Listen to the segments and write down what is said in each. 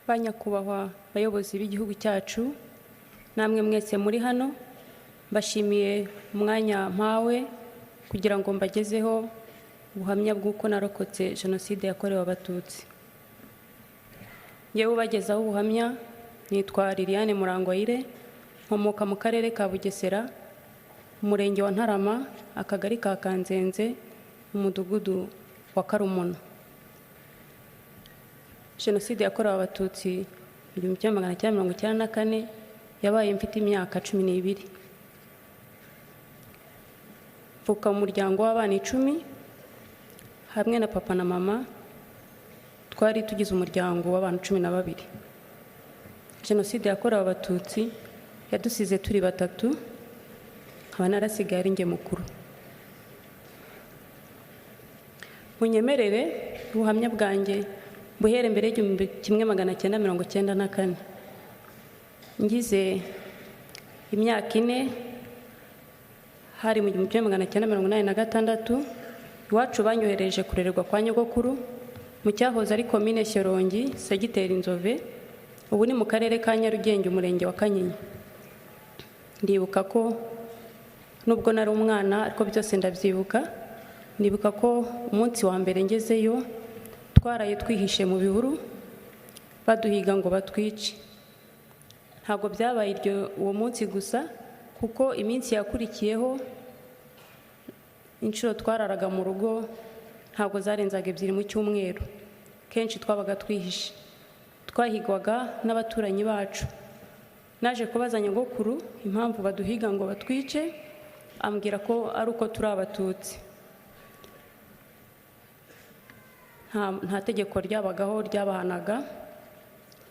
Ba nyakubahwa bayobozi b'igihugu cyacu, namwe mwese muri hano, mbashimiye umwanya mpawe kugira ngo mbagezeho ubuhamya bw'uko narokotse Jenoside yakorewe Abatutsi. Ngewe ubagezaho ubuhamya nitwa Liliane Murangwayire, nkomoka mu Karere ka Bugesera, Umurenge wa Ntarama, Akagari ka Kanzenze, Umudugudu wa Karumuna. Jenoside yakorewe Abatutsi mu 1994 yabaye mfite imyaka 12. Mvuka mu muryango w'abana 10, hamwe na papa na mama twari tugize umuryango w'abantu 12. Jenoside yakorewe Abatutsi yadusize turi batatu, nkaba narasigaye ari njye mukuru. Munyemerere ubuhamya bwanjye buhere mbere y'1994. Ngize imyaka 4, hari mu 1986, iwacu banyohereje kurererwa kwa nyogokuru mu cyahoze ari Komine Shyorongi, Segiteri Nzove, ubu ni mu Karere ka Nyarugenge, Umurenge wa Kanyinya. Ndibuka ko nubwo nari umwana ariko byose ndabyibuka. Ndibuka ko umunsi wa mbere ngezeyo twaraye twihishe mu bihuru baduhiga ngo batwice. Ntabwo byabaye iryo uwo munsi gusa, kuko iminsi yakurikiyeho inshuro twararaga mu rugo ntabwo zarenzaga 2 mu cyumweru. Kenshi twabaga twihishe, twahigwaga n'abaturanyi bacu. Naje kubaza nyogokuru impamvu baduhiga ngo batwice, ambwira ko ari uko turi Abatutsi. Nta tegeko ryabagaho ryabahanaga,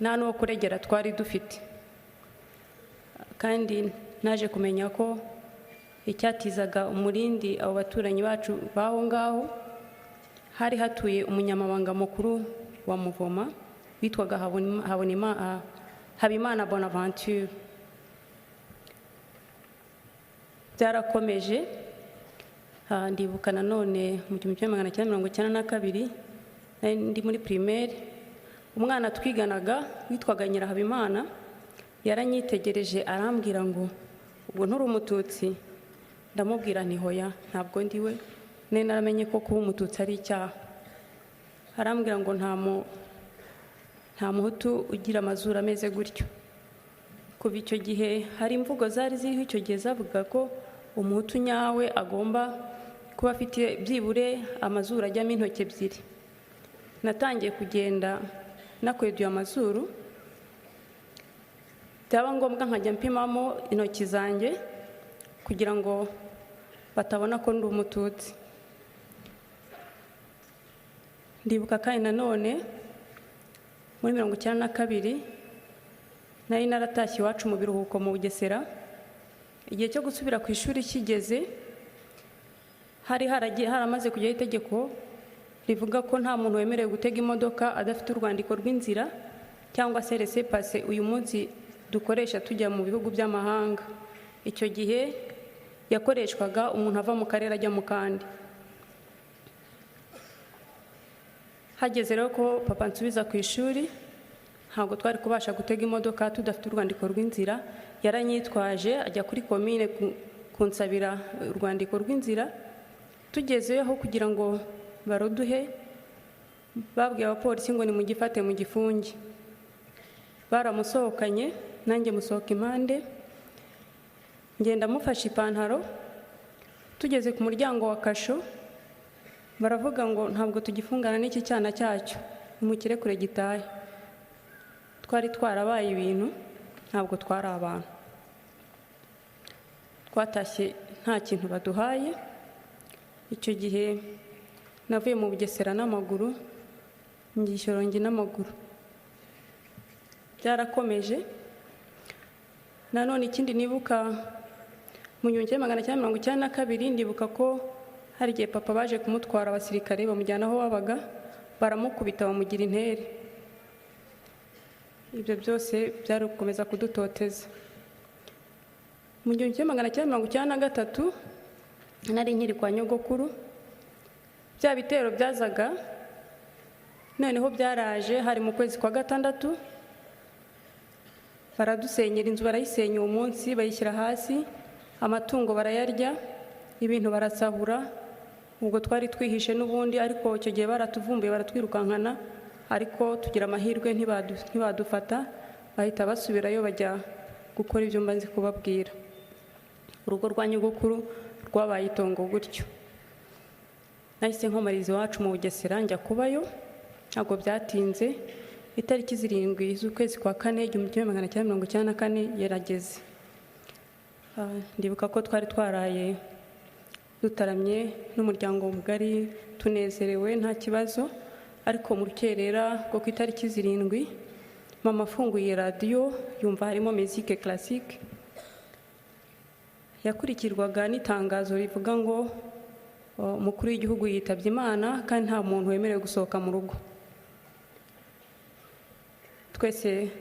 nta n'uwo kuregera twari dufite. Kandi naje kumenya ko icyatizaga umurindi abo baturanyi bacu b'aho ngaho, hari hatuye umunyamabanga mukuru wa Muvoma witwaga Habimana Bonaventure. Byarakomeje. Ndibuka nanone mu 1992 nari ndi muri primaire, umwana twiganaga witwaga Nyirahabimana yaranyitegereje arambwira ngo ubwo nturi Umututsi? Ndamubwira nti hoya, ntabwo ndiwe, nari naramenye ko kuba Umututsi ari icyaha. Arambwira ngo nta Muhutu ugira amazuru ameze gutyo. Kuva icyo gihe hari imvugo zari ziriho icyo gihe zavuga ko Umuhutu nyawe agomba kuba afite byibure amazuru ajyamo intoki 2. Natangiye kugenda nakweduye amazuru, byaba ngombwa nkajya mpimamo intoki zanjye kugira ngo batabona ko ndi Umututsi. Ndibuka kandi nanone muri 92 nari naratashye iwacu mu biruhuko mu Bugesera. Igihe cyo gusubira ku ishuri kigeze, hari haramaze kujyaho itegeko rivuga ko nta muntu wemerewe gutega imodoka adafite urwandiko rw'inzira cyangwa se laissez-passer uyu munsi dukoresha tujya mu bihugu by'amahanga. Icyo gihe yakoreshwaga umuntu ava mu karere ajya mu kandi. Hageze rero ko papa nsubiza ku ishuri, ntabwo twari kubasha gutega imodoka tudafite urwandiko rw'inzira. Yaranyitwaje ajya kuri komine kunsabira urwandiko rw'inzira. Tugezeho kugira ngo baruduhe, babwiye abapolisi ngo nimugifate mugifunge. Baramusohokanye, nanjye musohoka impande, ngenda mufashe ipantaro. Tugeze ku muryango wa kasho, baravuga ngo ntabwo tugifungana n'iki cyana cyacyo, nimukirekure gitahe. Twari twarabaye ibintu, ntabwo twari abantu. Twatashye nta kintu baduhaye. Icyo gihe navuye mu Bugesera n'amaguru, njya i Shyorongi n'amaguru. Byarakomeje. Nanone ikindi nibuka, mu 1992 ndibuka ko hari igihe papa baje kumutwara abasirikare bamujyana aho babaga, baramukubita bamugira intere. Ibyo byose byari gukomeza kudutoteza. Mu 1993 nari nkiri kwa nyogokuru, bya bitero byazaga noneho byaraje, hari mu kwezi kwa gatandatu. Baradusenyera inzu, barayisenya uwo munsi, bayishyira hasi, amatungo barayarya, ibintu barasahura. Ubwo twari twihishe n'ubundi, ariko icyo gihe baratuvumbuye, baratwirukankana, ariko tugira amahirwe ntibadufata, bahita basubirayo bajya gukora ibyo mbanze kubabwira. Urugo rwa nyogokuru rwabaye itongo gutyo. Nahise nkomariza iwacu mu Bugesera, njya kubayo. Ntabwo byatinze, itariki 7 z'ukwezi kwa kane 1994 yarageze. Ndibuka ko twari twaraye dutaramye n'umuryango mugari, tunezerewe, nta kibazo. Ariko mu rukerera rwo ku itariki 7, mama afunguye radiyo yumva harimo musique classique yakurikirwaga n'itangazo rivuga ngo umukuru w'igihugu yitabye Imana kandi nta muntu wemerewe gusohoka mu rugo. Twese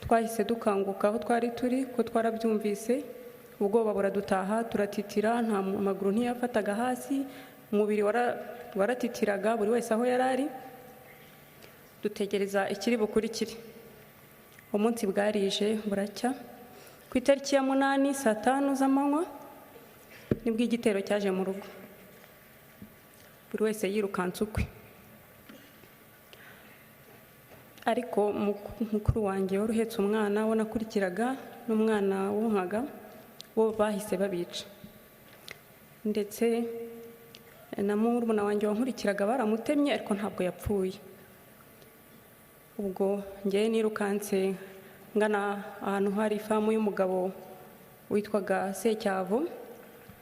twahise dukanguka aho twari turi, ko twarabyumvise, ubwoba buradutaha, turatitira, nta amaguru ntiyafataga hasi, umubiri waratitiraga, buri wese aho yari ari, dutegereza ikiri bukurikire. Umunsi bwarije buracya, ku itariki ya 8 saa 5 z'amanywa nibwo igitero cyaje mu rugo, buri wese yirukanse ukwe. Ariko mukuru wanjye wari uhetse umwana we nakurikiraga n'umwana wonkaga, bo bahise babica, ndetse na murumuna wanjye wankurikiraga baramutemye, ariko ntabwo yapfuye. Ubwo ngewe nirukanse ngana ahantu hari ifamu y'umugabo witwaga Secyavu,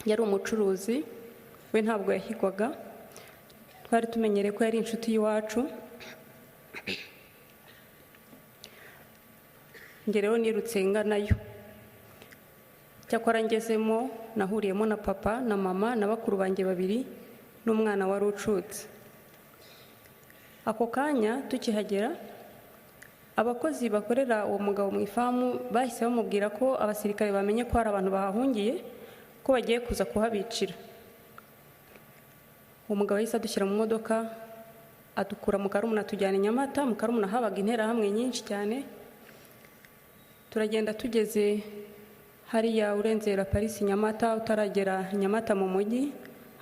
yari umucuruzi, we ntabwo yahigwaga, twari tumenyereye ko yari inshuti y'iwacu. Njye rero nirutse nganayo. Cyakora ngezemo nahuriyemo na papa na mama na bakuru banjye babiri n'umwana wari ucutse. Ako kanya tukihagera, abakozi bakorera uwo mugabo mu ifamu bahise bamubwira ko abasirikare bamenye ko hari abantu bahahungiye, ko bagiye kuza kuhabicira. Uwo mugabo yahise adushyira mu modoka, adukura mu Karumuna, atujyana i Nyamata. Mu Karumuna habaga interahamwe nyinshi cyane. Turagenda, tugeze hariya urenzera Paris Nyamata, utaragera Nyamata mu mujyi,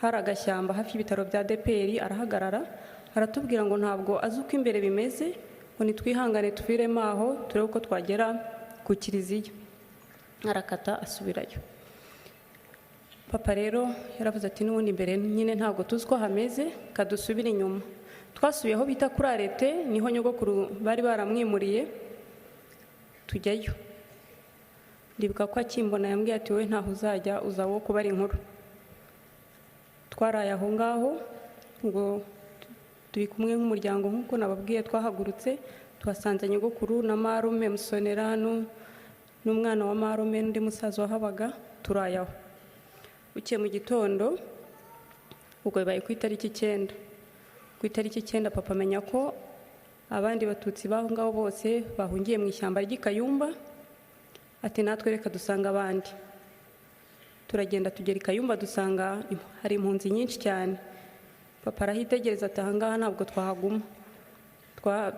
hari agashyamba hafi y'ibitaro bya ADEPR, arahagarara aratubwira ngo ntabwo azi uko imbere bimeze, ngo nitwihangane tuviremo aho turebe uko twagera ku kiliziya. Arakata asubirayo. Papa rero yaravuze ati n'ubundi imbere nyine ntabwo tuzi uko hameze, kadusubire inyuma. Twasubiye aho bita kuri arete, niho nyogokuru bari baramwimuriye, tujyayo. Ndibuka ko akimbona yambwiye ati wowe ntaho uzajya, uzaba uwo kubara inkuru. Twaraye aho ngaho, ngo turi kumwe nk'umuryango nk'uko nababwiye. Twahagurutse tuhasanze nyogokuru na marume Musonera n'umwana wa marume n'undi musaza wahabaga, turaye aho. Bukeye mu gitondo, ubwo bibaye ku itariki 9, ku itariki 9 papa amenya ko abandi batutsi b'aho ngaho bose bahungiye mu ishyamba ry'i Kayumba, ati natwe reka dusanga abandi. Turagenda tugera i Kayumba, dusanga hari impunzi nyinshi cyane. Papa arahitegereza ati aha ngaha ntabwo twahaguma.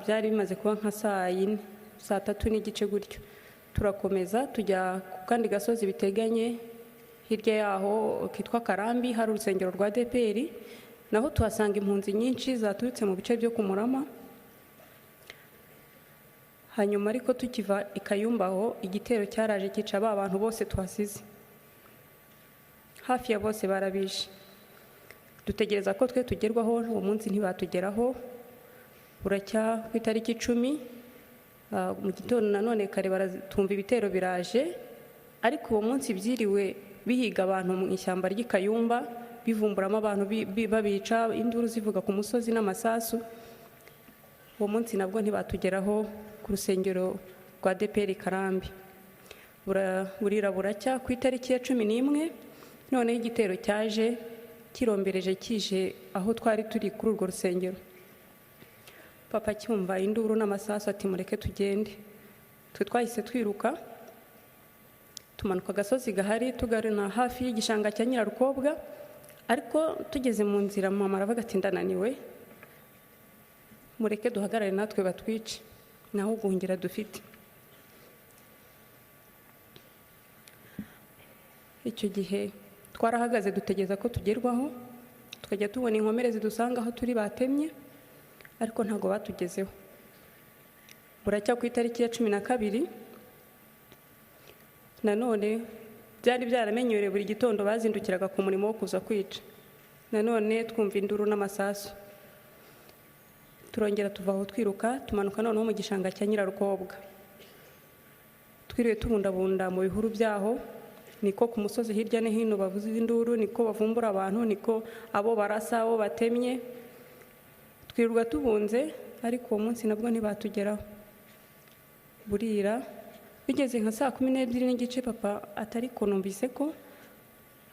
Byari bimaze kuba nka saa 4, saa 3:30 gutyo. Turakomeza tujya ku kandi gasozi biteganye hirya yaho kitwa Karambi, hari urusengero rwa ADEPR, naho tuhasanga impunzi nyinshi zaturutse mu bice byo ku Murama. Hanyuma ariko tukiva i Kayumba aho, igitero cyaraje cyica ba bantu bose tuhasize, hafi ya bose barabishe. Dutegereza ko twe tugerwaho, uwo munsi ntibatugeraho. Buracya ku itariki 10 mu gitondo nanone kare tumva ibitero biraje, ariko uwo munsi byiriwe bihiga abantu mu ishyamba ry'i Kayumba, bivumburamo abantu, babica, induru zivuga ku musozi n'amasasu. Uwo munsi nabwo ntibatugeraho ku rusengero rwa ADEPR Karambi. Burira buracya ku itariki ya 11, noneho igitero cyaje kirombereje kije aho twari turi kuri urwo rusengero. Papa acyumva induru n'amasasu ati mureke tugende. Twe twahise twiruka tumanuka agasozi gahari tugana hafi y'igishanga cya Nyirarukobwa, ariko tugeze mu nzira mama aravuga ati ndananiwe, mureke duhagarare natwe batwice, naho guhungira dufite. Icyo gihe twarahagaze dutegereza ko tugerwaho, tukajya tubona inkomere zidusanga aho turi batemye, ariko ntabwo batugezeho. Buracya ku itariki ya 12, nanone byari byaramenyerewe buri gitondo bazindukiraga ku murimo wo kuza kwica. Nanone twumva induru n'amasasu, turongera tuva aho twiruka tumanuka noneho mu gishanga cya Nyirarukobwa. Twiriwe tubundabunda mu bihuru byaho, niko ku musozi hirya no hino bavuza induru, niko bavumbura abantu, niko abo barasa, abo batemye. Twirirwa tubunze, ariko uwo munsi nabwo ntibatugeraho. Burira bigeze nka saa 12:30, papa atari ko numvise ko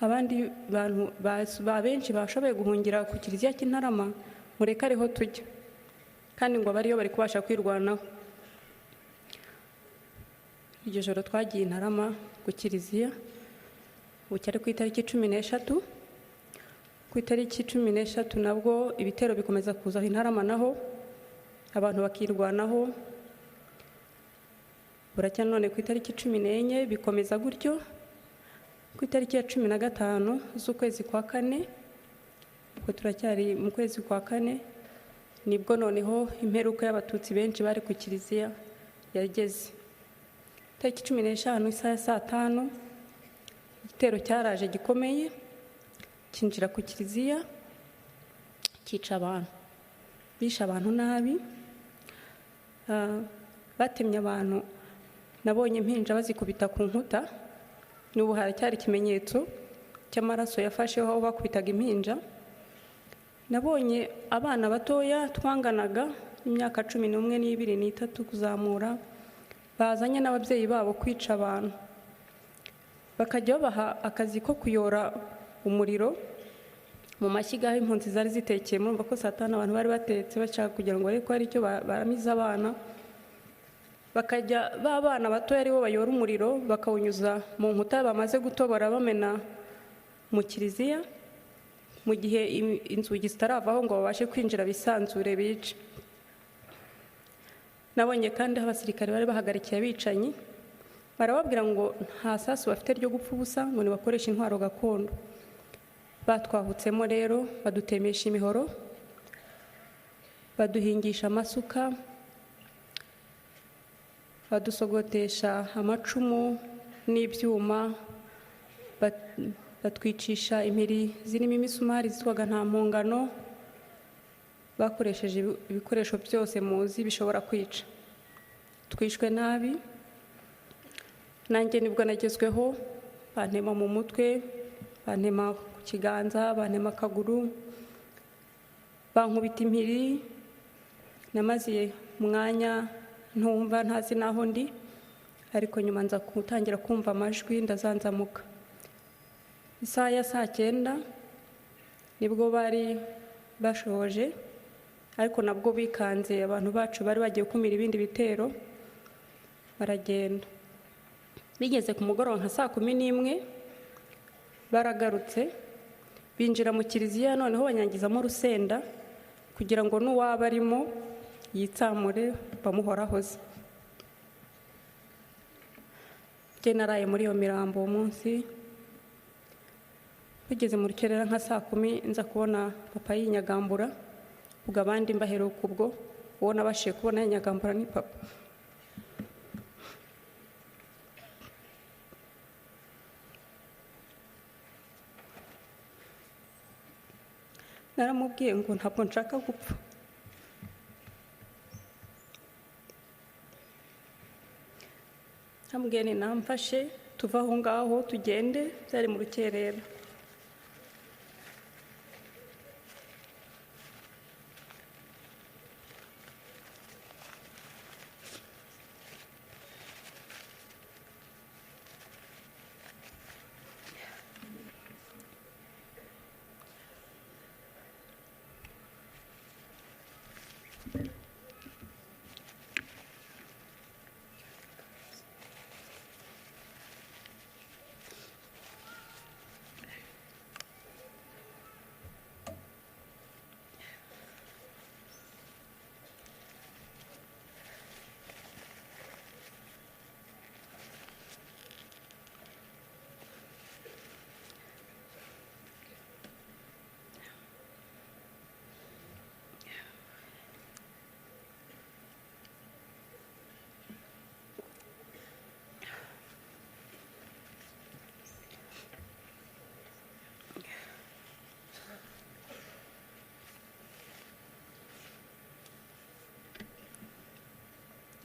abandi bantu benshi bashoboye guhungira ku kiliziya cy'Intarama, mureke ariho tujya, kandi ngo abariyo bari kubasha kwirwanaho. Iryo joro twagiye Intarama ku kiliziya, bucyari ku itariki 13. Ku itariki 13 nabwo ibitero bikomeza kuza Intarama, naho abantu bakirwanaho. Buracya none ku itariki 14 bikomeza gutyo. Ku itariki ya 15 z'ukwezi kwa kane, ubwo turacyari mu kwezi kwa kane, nibwo noneho imperuka y'abatutsi benshi bari ku kiliziya yageze. Itariki 15 isaha ya saa 5, igitero cyaraje gikomeye kinjira ku kiliziya, cyica abantu, bishe abantu nabi, batemye abantu. Nabonye impinja bazikubita ku nkuta, n'ubu haracyari ikimenyetso cy'amaraso yafasheho aho bakubitaga impinja. Nabonye abana batoya twanganaga imyaka 11 n'ibiri n'itatu kuzamura, bazanye n'ababyeyi babo kwica abantu, bakajya babaha akazi ko kuyora umuriro mu mashyiga aho impunzi zari zitekeye. Murumva ko saa 5 abantu bari batetse bashaka kugira ngo ariko hari icyo baramiza abana, bakajya ba bana batoya aribo bayora umuriro bakawunyuza mu nkuta bamaze gutobora bamena mu kiliziya, mu gihe inzugi zitaravaho ngo babashe kwinjira bisanzure bice. Nabonye kandi aho abasirikare bari bahagarikiye abicanyi, barababwira ngo nta sasu bafite ryo gupfa ubusa, ngo nibakoreshe intwaro gakondo. Batwahutsemo rero, badutemesha imihoro, baduhingisha amasuka, badusogotesha amacumu n'ibyuma, batwicisha impiri zirimo imisumari zitwaga nta mpongano. Bakoresheje ibikoresho byose muzi bishobora kwica. Twishwe nabi. Nanjye nibwo nagezweho, bantema mu mutwe, bantema ku kiganza, bantema akaguru, bankubita impiri. Namaze umwanya ntumva, ntazi naho ndi, ariko nyuma nza gutangira kumva amajwi, ndazanzamuka. Isaha ya saa 9 nibwo bari bashoje, ariko nabwo bikanze abantu bacu bari bagiye gukumira ibindi bitero, baragenda. Bigeze ku mugoroba nka saa 11 baragarutse, binjira mu kiliziya, noneho banyangizamo urusenda kugira ngo n'uwaba arimo yitsamure bamuhorahoze. Njye naraye muri iyo mirambo uwo munsi. Bigeze mu rukerera nka saa 10 nza kubona papa yinyagambura, ubwo abandi mbaheruka ubwo, uwo nabashije kubona yinyagambura ni papa. Naramubwiye ngo ntabwo nshaka gupfa. Namubwiye nti namfashe tuve aho ngaho tugende, byari mu rukerera.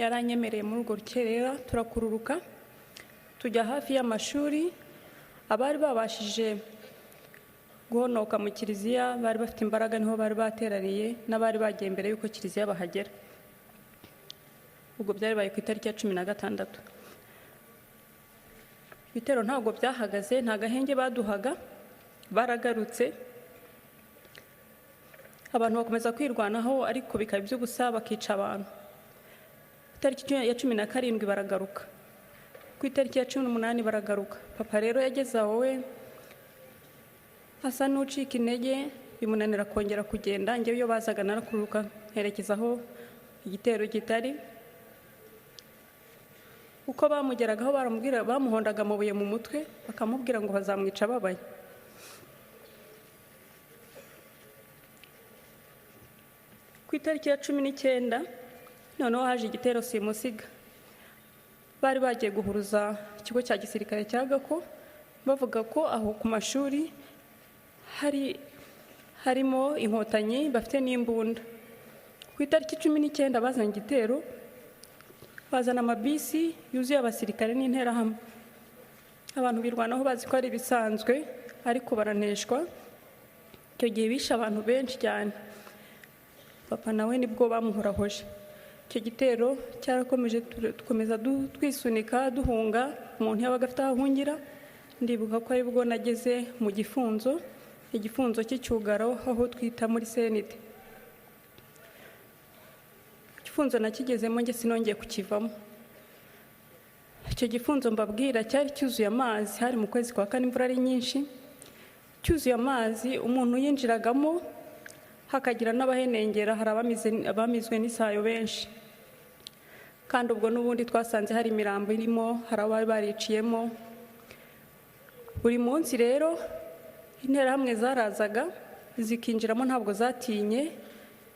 Yaranyemereye muri urwo rukerera, turakururuka tujya hafi y'amashuri. Abari babashije guhonoka mu kiliziya bari bafite imbaraga, niho bari bateraniye n'abari bagiye mbere y'uko kiliziya bahagera. Ubwo byari ku itariki ya 16. Ibitero ntabwo byahagaze, nta gahenge baduhaga, baragarutse. Abantu bakomeza kwirwanaho, ariko bikaba iby'ubusa, bakica abantu. Itariki ya 17 baragaruka, ku itariki ya 18 baragaruka. Papa rero yageze aho we asa n'ucika intege, bimunanira kongera kugenda. Njyewe iyo bazaga narakururuka nkerekeza aho igitero kitari. Uko bamugeragaho baramubwira, bamuhondaga amabuye mu mutwe, bakamubwira ngo bazamwica ababaye. Ku itariki ya 19 noneho haje igitero simusiga. Bari bagiye guhuruza ikigo cya gisirikare cya Gako, bavuga ko aho ku mashuri harimo inkotanyi bafite n'imbunda. Ku itariki 19 bazanye igitero, bazana amabisi yuzuye abasirikare n'interahamwe. Abantu birwanaho bazi ko ari ibisanzwe, ariko baraneshwa. Icyo gihe bishe abantu benshi cyane. Papa nawe nibwo bamuhorahoje. Icyo gitero cyarakomeje, dukomeza twisunika duhunga, umuntu yabaga afite aho ahungira. Ndibuka ko aribwo nageze mu gifunzo, igifunzo cy'icyugaro, aho twita muri senite. Igifunzo nakigezemo njye sinongeye kukivamo. Icyo gifunzo mbabwira cyari cyuzuye amazi, hari mu kwezi kwa kane, imvura ari nyinshi, cyuzuye amazi. Umuntu yinjiragamo hakagira n'abahenengera, hari abamizwe n'isayo benshi. Kandi ubwo n'ubundi twasanze hari imirambo irimo, hari abari bariciyemo. Buri munsi rero interahamwe zarazaga zikinjiramo, ntabwo zatinye.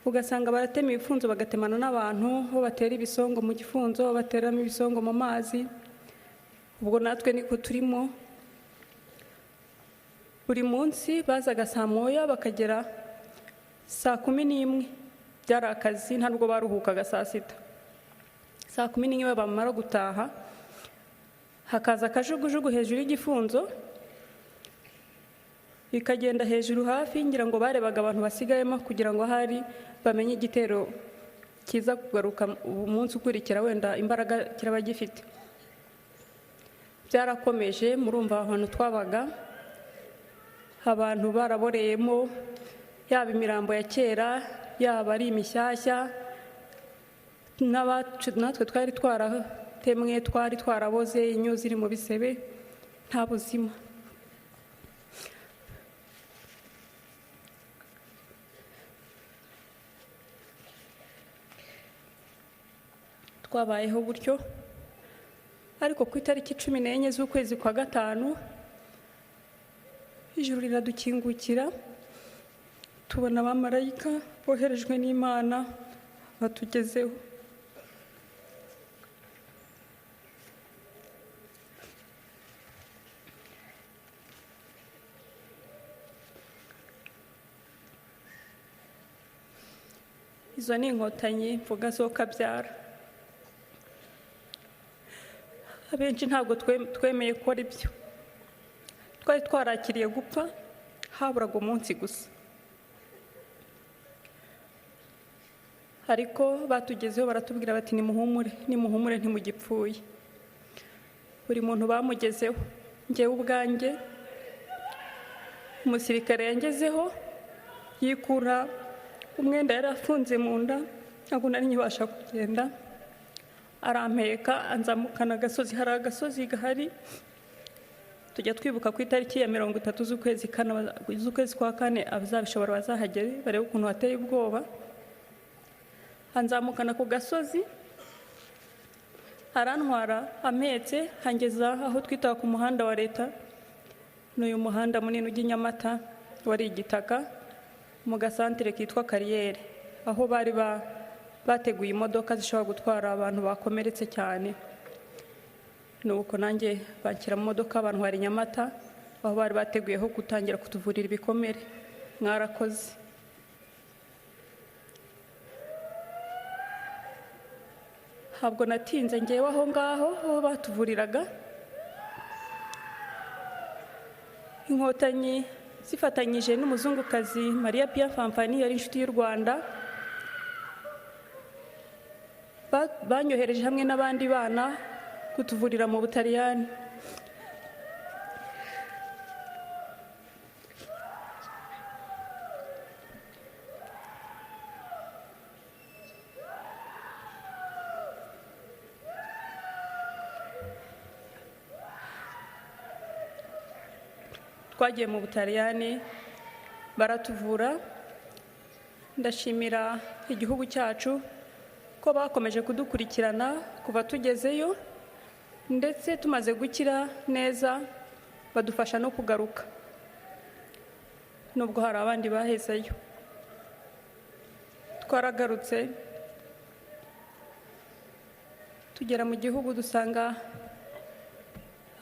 Ugasanga baratema ibifunzo, bagatemana n'abantu, aho batera ibisongo mu gifunzo, bateramo ibisongo mu mazi. Ubwo natwe niko turimo. Buri munsi bazaga saa 1 bakagera saa 11. Byari akazi, ntabwo baruhukaga saa 6. Saa 11 bamara gutaha, hakaza akajugujugu hejuru y'igifunzo, bikagenda hejuru hafi, ngira ngo barebaga abantu basigayemo kugira ngo ahari bamenye igitero kiza kugaruka umunsi ukurikira, wenda imbaraga kiraba gifite. Byarakomeje, murumva ahantu twabaga abantu baraboreyemo, yaba imirambo ya kera, yaba ari imishyashya. Natwe twari twaratemwe, twari twaraboze, inyo ziri mu bisebe, nta buzima. Twabayeho gutyo. Ariko ku itariki 14 z'ukwezi kwa 5, ijuru riradukingukira, tubona abamarayika boherejwe n'Imana batugezeho. Izo ni inkotanyi mvuga zo kabyara. Abenshi ntabwo twemeye ko ari byo. Twari twarakiriye gupfa, haburaga umunsi gusa. Ariko batugezeho baratubwira bati nimuhumure, nimuhumure ntimugipfuye. Buri muntu bamugezeho, njyewe ubwanjye umusirikare yangezeho yikura umwenda yari afunze mu nda, ntabwo nari nkibasha kugenda, arampeka anzamukana agasozi. Hari agasozi gahari tujya twibuka ku itariki ya 30 z'ukwezi kwa 4, abazabishobora bazahagere barebe ukuntu hateye ubwoba. Anzamukana ku gasozi, arantwara ampetse, hangeza aho twita ku muhanda wa leta. N'uyu muhanda munini ujya i Nyamata wari igitaka, mu gasantere kitwa Kariyeri, aho bari bateguye imodoka zishobora gutwara abantu bakomeretse cyane. Nuko nanjye banshyira mu modoka bantwara i Nyamata, aho bari bateguyeho gutangira kutuvurira ibikomere. Mwarakoze. Ntabwo natinze ngewe aho ngaho aho batuvuriraga. Inkotanyi zifatanyije n'umuzungukazi Maria Pia Fanfani, yari inshuti y'u Rwanda, banyohereje hamwe n'abandi bana kutuvurira mu Butaliyani. Twagiye mu Butaliyani baratuvura. Ndashimira igihugu cyacu ko bakomeje kudukurikirana kuva tugezeyo, ndetse tumaze gukira neza badufasha no kugaruka, nubwo hari abandi bahezeyo. Twaragarutse tugera mu gihugu dusanga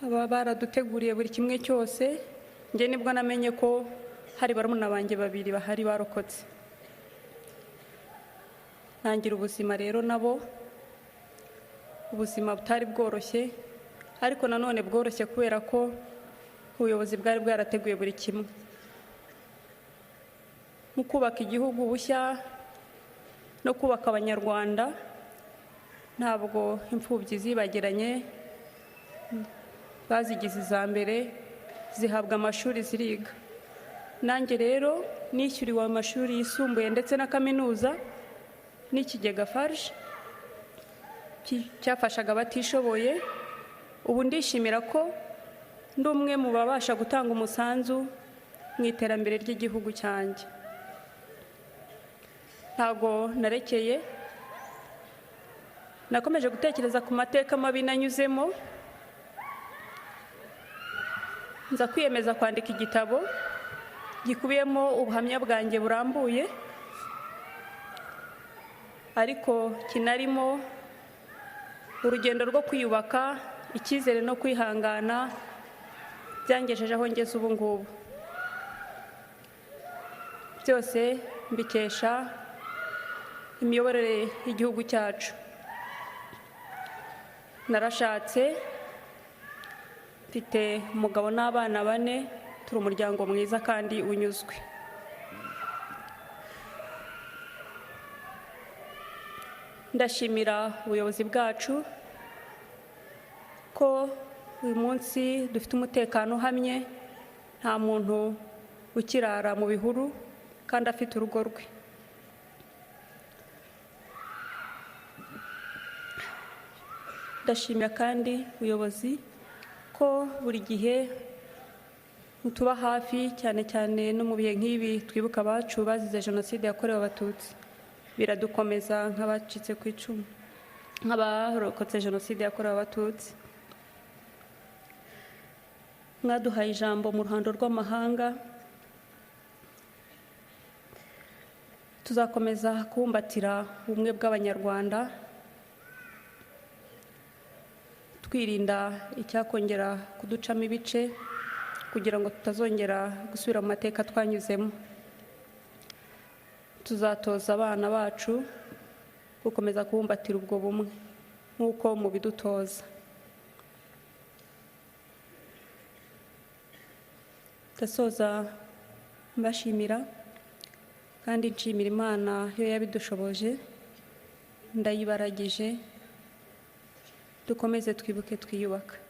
aba baraduteguriye buri kimwe cyose. Njye nibwo namenye ko hari barumuna banjye babiri bahari barokotse. Ntangira ubuzima rero nabo, ubuzima butari bworoshye, ariko nanone bworoshye kubera ko ubuyobozi bwari bwarateguye buri kimwe. Mu kubaka igihugu bushya no kubaka Abanyarwanda, ntabwo imfubyi zibagiranye, bazigize iza mbere, zihabwa amashuri ziriga. Nanjye rero nishyuriwe amashuri yisumbuye ndetse na kaminuza n'ikigega FARG cyafashaga abatishoboye. Ubu ndishimira ko ndi umwe mu babasha gutanga umusanzu mu iterambere ry'igihugu cyanjye. Ntago narekeye, nakomeje gutekereza ku mateka mabi nanyuzemo, nza kwiyemeza kwandika igitabo gikubiyemo ubuhamya bwanjye burambuye, ariko kinarimo urugendo rwo kwiyubaka, icyizere no kwihangana byangejeje aho ngeze ubu ngubu. Byose mbikesha imiyoborere y'igihugu cyacu. Narashatse, mfite umugabo n'abana 4, turi umuryango mwiza kandi unyuzwe. Ndashimira ubuyobozi bwacu ko uyu munsi dufite umutekano uhamye, nta muntu ukirara mu bihuru kandi afite urugo rwe. Ndashimira kandi ubuyobozi ko buri gihe mutuba hafi, cyane cyane no mu bihe nk'ibi twibuka abacu bazize Jenoside yakorewe Abatutsi. Biradukomeza nk'abacitse ku icumu, nk'abarokotse Jenoside yakorewe Abatutsi. Mwaduhaye ijambo mu ruhando rw'amahanga, tuzakomeza kubumbatira ubumwe bw'Abanyarwanda, twirinda icyakongera kuducamo ibice kugira ngo tutazongera gusubira mu mateka twanyuzemo. Tuzatoza abana bacu gukomeza kubumbatira ubwo bumwe nk'uko mubidutoza. Ndasoza mbashimira kandi nshimira Imana yo yabidushoboje, ndayibaragije. Dukomeze twibuke twiyubaka.